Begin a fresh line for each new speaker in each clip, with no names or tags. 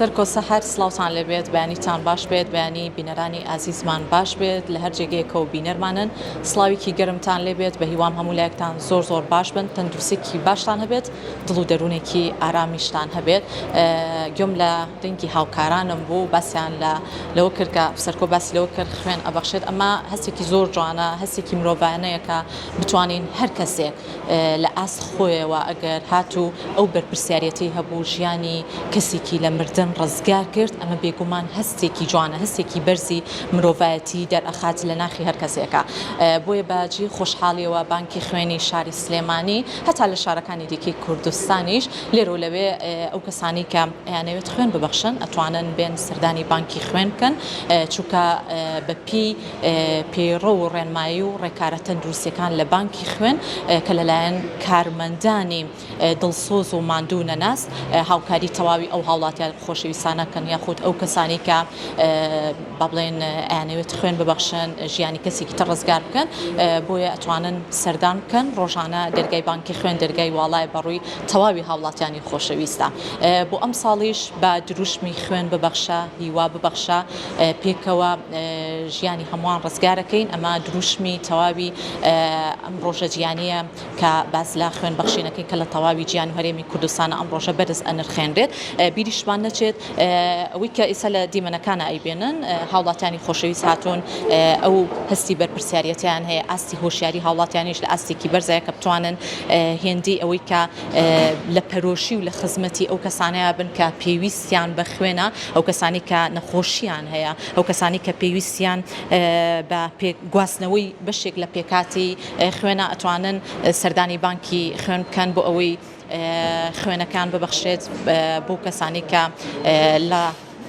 سەرکۆ سەحەر سڵاوتان لێبێت بەیانیتان باش بێت بەیانی بینەرانی ئازیزمان باش بێت لە هەر جێگەیەکەوە بینەرمانن سڵاوێکی گەرمتان لێبێت بە هیوام هەموو لایەکتان زۆر زۆر باش بن تەندروستێکی باشتان هەبێت دڵ و دەروونێکی ئارامیشتان هەبێت گوێم لە دەنگی هاوکارانم بوو باسیان لە لەوە کرد کە سەرکۆ باسی لەوە کرد خوێن ئەبەخشێت ئەمە هەستێکی زۆر جوانە هەستێکی مرۆڤانەیە کە بتوانین هەر کەسێک لە ئاست خۆیەوە ئەگەر هاتوو ئەو بەرپرسیارێتی هەبوو ژیانی کەسێکی لە مردن ڕزگار کرد ئەمە بێگومان هەستێکی جوانە هەستێکی بەرزی مرۆڤایەتی دەرئەخات لە ناخی هەر کەسێکە بۆیە بە جێی خۆشحاڵیەوە بانکی خوێنی شاری سلێمانی هەتا لە شارەکانی دیکەی کوردستانیش لێرە و لەوێ ئەو کەسانەی کە ئەیانەوێت خوێن ببەخشن ئەتوانن بێن سەردانی بانکی خوێن بکەن چونکە بە پێی پەیڕەو و ڕێنمایی و ڕێکارە تەندروستیەکان لە بانکی خوێن کە لەلایەن کارمەندانی دڵسۆز و ماندوو نەناس هاوکاری تەواوی ئەو هاوڵاتیان خۆشەویستانە کەن یاخود ئەو کەسانی کە با بڵێن ئەیانەوێت خوێن ببەخشن ژیانی کەسێکی تر ڕزگار بکەن بۆیە ئەتوانن سەردان بکەن ڕۆژانە دەرگای بانکی خوێن دەرگای واڵای بەڕووی تەواوی هاوڵاتیانی خۆشەویستە بۆ ئەم ساڵیش بە دروشمی خوێن ببەخشە هیوا ببەخشە پێکەوە ژیانی هەمووان ڕزگارەکەین ئەمە دروشمی تەواوی ئەم ڕۆژە جیانیە کە باس لە خوێن بەخشینەکەی کە لە تەواوی جیان و هەرێمی کوردستانە ئەم ڕۆژە بەرز ئەنرخێنرێت بیریشمان نەچێت ئەوەی کە ئیسا لە دیمەنەکانە ئەیبێنن هاوڵاتیانی خۆشەویست هاتوون ئەو هەستی بەرپرسیارەتیان هەیە ئاستی هۆشیاری هاوڵاتیانیش لە ئاستێکی بەرزایە کە بتوانن هێندەی ئەوەی کە لە پەرۆشی و لە خزمەتی ئەو کەسانەیە بن کە پێویستیان بە خوێنە ئەو کەسانی کە نەخۆشیان هەیە ئەو کەسانی کە پێویستیان بە گواستنەوەی بەشێک لە پێکاتی خوێنە ئەتوانن سەردانی بانکی خوێن بکەن بۆ ئەوەی خوێنەکان ببەخشرێت بۆ کەسانی کە لە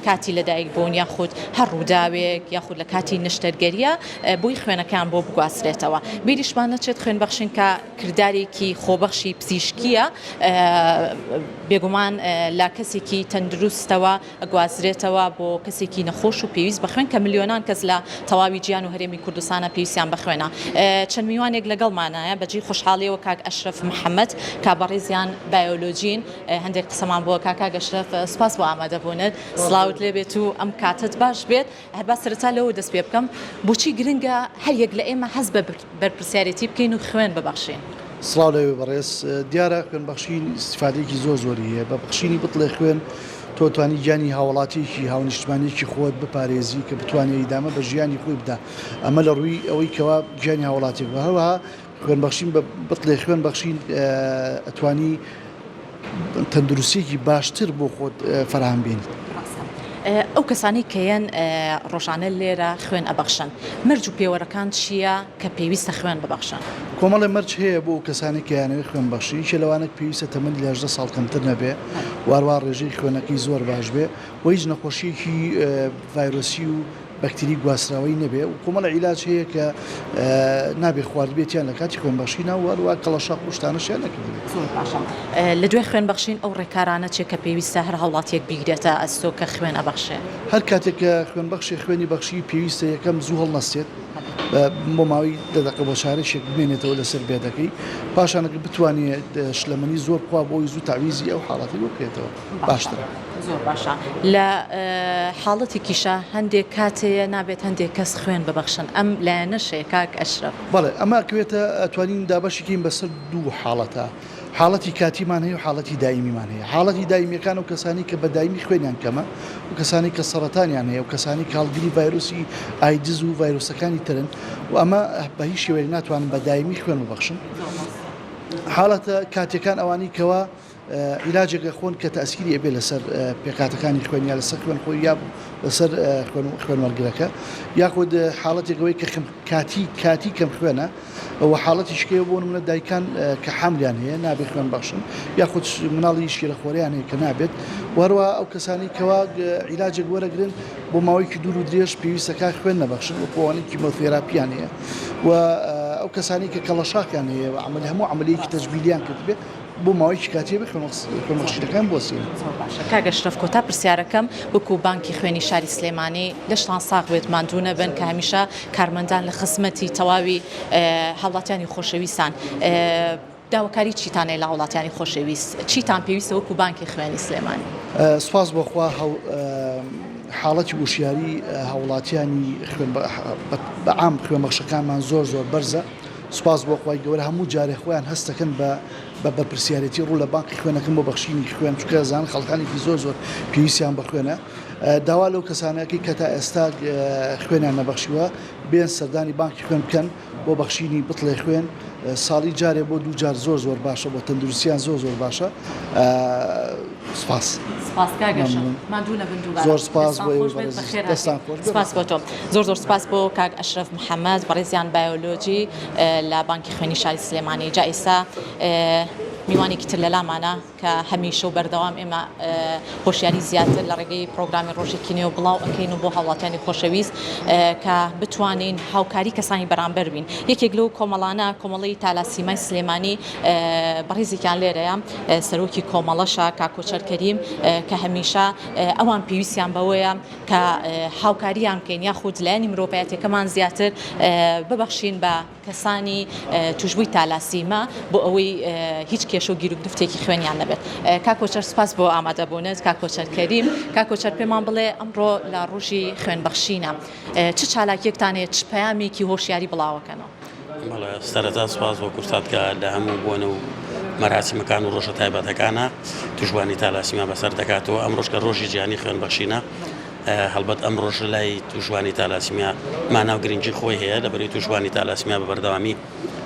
کاتی لەدایک بوون یاخود هەر ڕووداوێک یاخود لە کاتی نەشتەرگەریە بۆی خوێنەکان بۆ بگواسترێتەوە بیریشمان نەچێت خوێن بەخشین کە کردارێکی خۆبەخشی پزیشکیە بێگومان لە کەسێکی تەندروستەوە ئەگوازرێتەوە بۆ کەسێکی نەخۆش و پێویست بە خوێن کە ملیۆنان کەس لە تەواوی جیان و هەرێمی کوردستانە پێویستیان بە خوێنە. چەند میوانێک لەگەڵمانایە بە جێی خۆشحاڵیەوە کاک ئەشرەف محەمەد کە بەڕێزیان بایۆلۆجین هەندێک قسەمان بۆ کا کاک ئەشرەف سوپاس بۆ ئامادەبوونت سڵاوت لێبێت و ئەم کاتەت باش بێت. هەر با سەرەتا لەوە دەست پێ بکەم بۆچی گرنگە هەر یەک لە ئێمە هەست بە بەرپرسیارێتی بکەین و خوێن ببەخشین؟
سڵاو لەوێ بەڕێز، دیارە خوێن بەخشین ئیستیفادەیەکی زۆر زۆری هەیە، بە بەخشینی بتڵێ خوێن تۆ توانی گیانی هاوڵاتیەکی هاونیشتمانیەکی خۆت بپارێزی کە بتوانێ ئیدامە بە ژیانی خۆی بدا ئەمە لە ڕووی ئەوەی کەوا گیانی هاوڵاتیەک بە هەروەها خوێن بەخشین بە بتڵێ خوێن بەخشین ئەتوانی تەندروستیەکی باشتر بۆ خۆت فەراهەم بێنیت.
ڕاستە ئەو کەسانەی کە یەن ڕۆژانە لێرە خوێن ئەبەخشن مەرج و پێوەرەکان چییە کە پێویستە خوێن ببەخشن؟
کۆمەڵێ مەرج هەیە بۆ ئەو کەسانەی کە یانەوێ خوێن بەخشن یەکێ لەوانە پێویستە تەمەنی لە 18 ساڵ کەمتر نەبێ و هەروەها ڕێژەی خوێنەکەی زۆر باش بێ و هیچ نەخۆشیەکی ڤایرۆسی و بەکتری گواستراوەی نەبێ و کۆمەڵە عیلاج هەیە کە نابێ خواردبێتیان لە کاتی خوێن بەخشینا و هەروەها کەڵەشاخ و شتانەشیان نەکردبێت.
زۆر باشە لە دوای خوێن بەخشین ئەو ڕێکارانە چیە کە پێویستە هەر هاوڵاتیەک بیگرێتە ئەستۆ کە خوێن ئەبەخشێ؟
هەر کاتێک کە خوێن بەخشێ خوێنی بەخشی پێویستە یەکەم زوو هەڵنەستێت بۆ ماوەی دە دەقە بۆ چارەکێک بمێنێتەوە لەسەر بێدەکەی پاشان ئەگەر بتوانێت شلەمەنی زۆر بخوا بۆ ئەوەی زوو تەعویزی ئەو حاڵەتەی بۆ بکرێتەوە. باشترە.
زۆر باشە لە حاڵەتێکیشا هەندێک کات هەیە نابێت هەندێک کەس خوێن ببەخشن ئەم لایەنەش هەیە کاک ئەشرەف.
بەڵێ ئەمە ئەکەوێتە ئەتوانین دابەشی کەین بەسەر دوو حاڵەتا حاڵەتی کاتیمان هەیە و حاڵەتی دایمیمان هەیە حاڵەتی دایمیەکان ئەو کەسانی کە بە دایمی خوێنیان کەمە و کەسانی کە سەرەتانیان هەیە و کەسانی کە هەڵگری ڤایرۆسی ئایدز و ڤایرۆسەکانی ترن و ئەمە بە هیچ شێوەیەک ناتوانن بە دایمی خوێن ببەخشن حاڵەتە کاتیەکان ئەوانی کەوا عیلاجێک ئەخۆن کە تەئسیری ئەبێ لەسەر پێکهاتەکانی خوێن یا لەسەر خوێن خۆی یا لەسەر خوێن خوێن وەرگرەکە یاخود حاڵەتێک ئەوەی کە کەم کاتی کاتی کەم خوێنە و حاڵەتی شکەیە بۆ نمونە دایکان کە حاملیان هەیە نابێ خوێن بەخشن یاخود مناڵی شیرەخۆریان هەیە کە نابێت وەروە ئەو کەسانی کەوا عیلاجێک وەرەگرن بۆ ماوەیەکی دوور و درێژ پێویستەکە خوێن نەبەخشن وەکو ئەوانەی کیمۆثێراپیان هەیە و ئەو کەسانی کە کەڵەشاخیان هەیە و عەمەلی هەموو عەمەلیەکی تەجمیلیان کردبێ بۆ ماوەیەکی کاتیە بێ خوێنبەخشینەکان بوەستێنین.
زۆر باشە کاک ئەشرەف کۆتا پرسیارەکەم وەکو بانکی خوێنی شاری سلێمانی لەشتان ساغ بێت ماندوو نەبن کە هەمیشە کارمەندان لە خزمەتی تەواوی هاوڵاتیانی خۆشەویستان. داواکاری چیتان هەیە لە هاوڵاتیانی خۆشەویست؟ چیتان پێویستە وەکو بانکی خوێنی سلێمانی؟
سوپاس بۆ خوا حاڵەتی وشیاری هاوڵاتیانی خوێن بە عام خوێنبەخشەکانمان زۆر زۆر بەرزە سوپاس بۆ خوای گەورە هەموو جارێ خۆیان هەستەکەن بە بە بەرپرسیارێتی ڕوو لە بانقی خوێنەکەن بۆ بەخشینی خوێن چونکە ئەزانن خەڵکانێکی زۆر زۆر پێویستیان بە خوێنە داوا لەو کەسانەکەی کە تا ئێستا خوێنیان نەبەخشیوە بێن سەردانی بانکی خوێن بکەن بۆ بەخشینی بتڵێ خوێن ساڵی جارێ بۆ دوو جار زۆر زۆر باشە بۆ تەندروستیان زۆر زۆر باشە سپاس.
سپاس کاک ئەشرەف ماندوو نەبن دووبارە.
زۆر سپاس
دەستان
بۆ ئێوەی
خۆش بێت
بەڕێز
بەخێر
دەستان
هاتین.
خۆش بێت
سپاس بۆ تۆ. زۆر زۆر سپاس بۆ کاک ئەشرەف محەمەد بەڕێزیان بایۆلۆجی لە بانکی خوێنی شاری سلێمانی جا ئیستا میوانێکی تر لەلامانە کە هەمیشە و بەردەوام ئێمە هۆشیاری زیاتر لە ڕێگەی پرۆگرامی ڕۆژێکی نوێ بڵاو ئەکەین و بۆ هاوڵاتیانی خۆشەویست کە بتوانین هاوکاری کەسانی بەرامبەر بین یەکێک لەو کۆمەڵانە کۆمەڵی تالاسیمای سلێمانی بەڕێزێکیان لێرەیە سەرۆکی کۆمەڵەشە کاک کۆچەر کەریم کە هەمیشە ئەوان پێویستیان بەوەیە کە هاوکاریان بکەین یاخود لایەنی مرۆڤایەتەکەمان زیاتر ببەخشین بە کەسانی توشبووی تالاسیما بۆ ئەوەی هیچ کێشە و گیروگرفتێکی خوێنیان نەبێت. کاک کۆچەر سوپاس بۆ ئامادەبوونت. کاک کۆچەر کەریم، کاک کۆچەر پێمان بڵێ ئەمڕۆ لە ڕۆژی خوێنبەخشینە چ چالاکیەکتان هەیە، چ پەیامێکی هۆشیاری بڵاوەکەنەوە؟
بەڵێ سەرەتا سوپاس بۆ کورسات کە لە هەموو بۆنە و مەراسیمەکان و ڕۆژە تایبەتەکانە توشبووانی تالاسیما بەسەر دەکاتەوە ئەمڕۆش کە ڕۆژی جیهانی خوێنبەخشینە هەڵبەت ئەم ڕۆژە لای تووشبووانی تالاسیمیا مانا و گرنگی خۆی هەیە، لەبەرئەوەی تووشبووانی تالاسیمیا بە بەردەوامی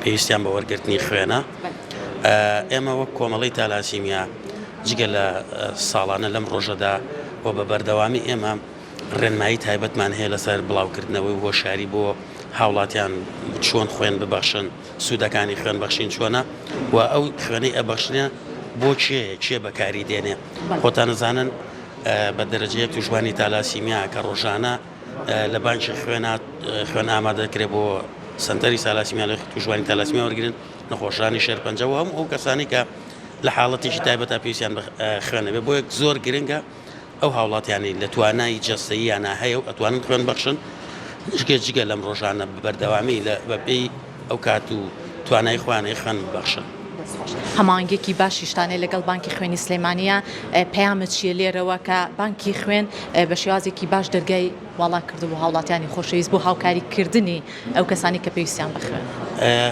پێویستیان بە وەرگرتنی خوێنە. ئێمە وەک کۆمەڵەی تالاسیمیا جگە لە ساڵانە لەم ڕۆژەدا و بە بەردەوامی ئێمە ڕێنمایی تایبەتمان هەیە لەسەر بڵاوکردنەوەی و هۆشیاری بۆ هاوڵاتیان چۆن خوێن ببەخشن، سوودەکانی خوێن بەخشین چۆنە و ئەو خوێنەی ئەبەخشرێ بۆ کێیە، کێ بەکاری دێنێ. خۆتان ئەزانن بە دەرەجە یەک تووشبوانی تالاسیمیا کە ڕۆژانە لە بانکی خوێنا خوێن ئامادە دەکرێت بۆ سەنتەری تالاسیمیا لە تووشبوانی تالاسیمیا وەرگن نەخۆشانی شێرپەنجە و هەموو ئەو کەسانی کە لە حاڵەتێکی تایبەتە پێویستیان بە خوێنە بێ بۆیە زۆر گرنگە ئەو هاوڵاتیانەی لە توانای جەستەییانە هەیە و ئەتوانن خوێن بەخشن جگە جگە لەم ڕۆژانە بە بەردەوامی لە بەپێی ئەو کات و توانای خۆیان خوێن ببەخشن.
دەست خۆش. هەماهەنگیەکی باشیشتان هەیە لەگەڵ بانکی خوێنی سلێمانیە، پەیامت چیە لێرەوە کە بانکی خوێن بە شێوازێکی باش دەرگای واڵا کردوە بۆ هاوڵاتیانی خۆشەویست بۆ هاوکاری کردنی ئەو کەسانەی کە پێویستیان بە خوێنە؟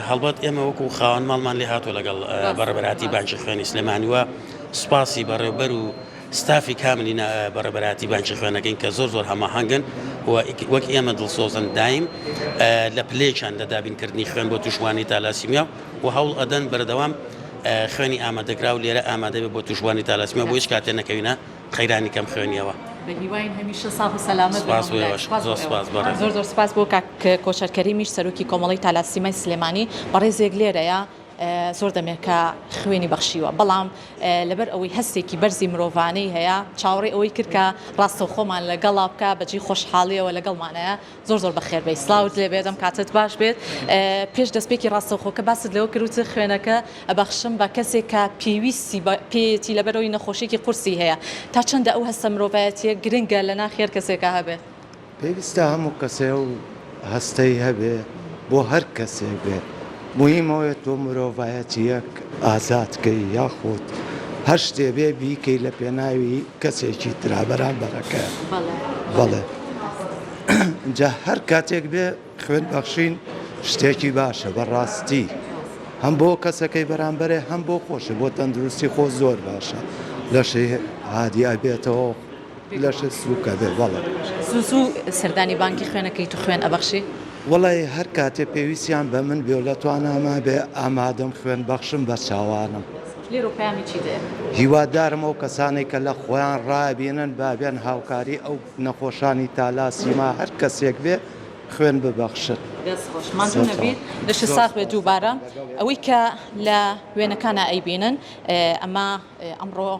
هەڵبەت ئێمە وەکو خاوەن ماڵمان لێ هاتووە لەگەڵ بەڕێوەبەرایەتی بانکی خوێنی سلێمانی و سوپاسی بەڕێوبەر و ستافی کاملی بەڕێوەبەرایەتی بانکی خوێنەکەین کە زۆر زۆر هەماهەنگن و وەک ئێمە دڵسۆزن دایم لە پلەیەکیان لە دابینکردنی خوێن بۆ تووشبووانی تالاسیمیا و هەوڵ ئەدەن بەردەوام خوێنی ئامادەکراو لێرە ئامادە بێت بۆ تووشبووانی تالاسیمیا بۆ هیچ کاتێ نەکەوینە قەیرانی کەم خوێنیەوە.
بە هیواین هەمیشە ساغ و سەلامەت بن
سپاس بۆ ئێوەش. زۆر سپاس بەڕێز.
زۆر زۆر سپاس بۆ کاک کۆچەر کەریمیش سەرۆکی کۆمەڵەی تالاسیمای سلێمانی بەڕێزێک لێرەیە زۆر دەمێکە خوێنی بەخشیوە، بەڵام لەبەر ئەوەی هەستێکی بەرزی مرۆڤانەی هەیە، چاوەڕێی ئەوەی کرد کە ڕاستەوخۆمان لەگەڵا بکا، بەجێی خۆشحاڵییەوە لەگەڵمانایە. زۆر زۆر بەخێر بێی. سڵاوت لێ بێت، ئەم کاتەت باش بێت. پێش دەستپێکی ڕاستەوخۆکە باست لەوە کرد وتت خوێنەکە ئەبەخشم بە کەسێک کە پێویستی پێیەتی لەبەرئەوەی نەخۆشییەکی قورسی هەیە. تا چەندە ئەو هەستە مرۆڤایەتییە گرنگە لە ناخی هەر کەسێکا هەبێت؟
پێویستە هەموو کەسێ ئەو هەستەی هەبێ بۆ هەر کەسێک بێ موهیم ئەوەیە تۆ مرۆڤایەتیەک ئازاد کەی یاخود هەر شتێ بێ بیکەی لە پێناوی کەسێکی ترا بەرامبەرەکە بەڵێ جا هەر کاتێک بێ خوێن بەخشین شتێکی باشە بەڕاستی هەم بۆ کەسەکەی بەرامبەرێ هەم بۆ خۆشە بۆ تەندروستی خۆ زۆر باشە لەشی هادی ئەبێتەوە لەشت سووکە بێ بەڵێ.
زوو زوو سەردانی بانکی خوێن ئەکەیت و خوێن ئەبەخشی؟
وەڵای هەر کاتێ پێویستیان بە من بێ و لە تواناما بێ ئامادەم خوێن بەخشم بە چاوانم.
لێرەوە پەیامی چیت هەیە؟
هیوادارم ئەو کەسانەی کە لە خۆیان ڕابینن با بێن هاوکاری ئەو نەخۆشانی تالاسیما هەر کەسێک بێ خوێن ببەخشن.
دەست خۆش ماندوو نەبیت لەشت ساغ بێت دووبارە ئەوەی کە لە وێنەکانا ئەیبینن ئەمە ئەمڕۆ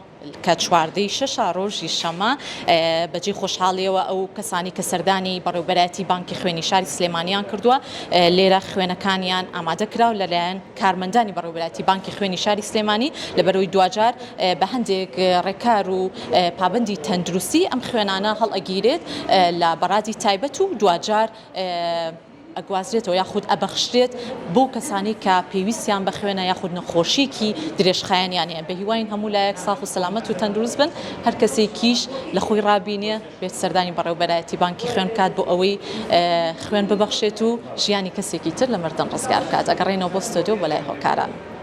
کە چواردەی شەشە ڕۆژی شەمە بەجێی خۆشحاڵیەوە ئەو کەسانی کە سەردانی بەڕێوبەرایەتی بانکی خوێنی شاری سلێمانیان کردووە لێرە خوێنەکانیان ئامادە کراو لەلایەن کارمەندانی بەڕێوبەرایەتی بانکی خوێنی شاری سلێمانی لەبەرەوەی دواجار بە هەندێک ڕێکار و پابەندی تەندروستی ئەم خوێنانە هەڵئەگیرێت لە بەڕادی تایبەت و دواجار. ئەگوازرێتەوە یاخود ئەبەخشرێت بەو کەسانەی کە پێویستیان بە خوێنە یاخود نەخۆشیەکی درێژخایەنیان هەیە. بەهیواین هەموو لایەک ساخ و سەلامەت و تەندروست بن، هەر کەسێکیش لە خۆی ڕابینێ بێت سەردانی بەڕێوەبەرایەتی بانکی خوێن بکات بۆ ئەوەی خوێن ببەخشێت و ژیانی کەسێکی تر لە مردن ڕزگار بکات. ئەگەڕێینەوە بۆ ستۆدیۆ بۆ لای هۆکاران.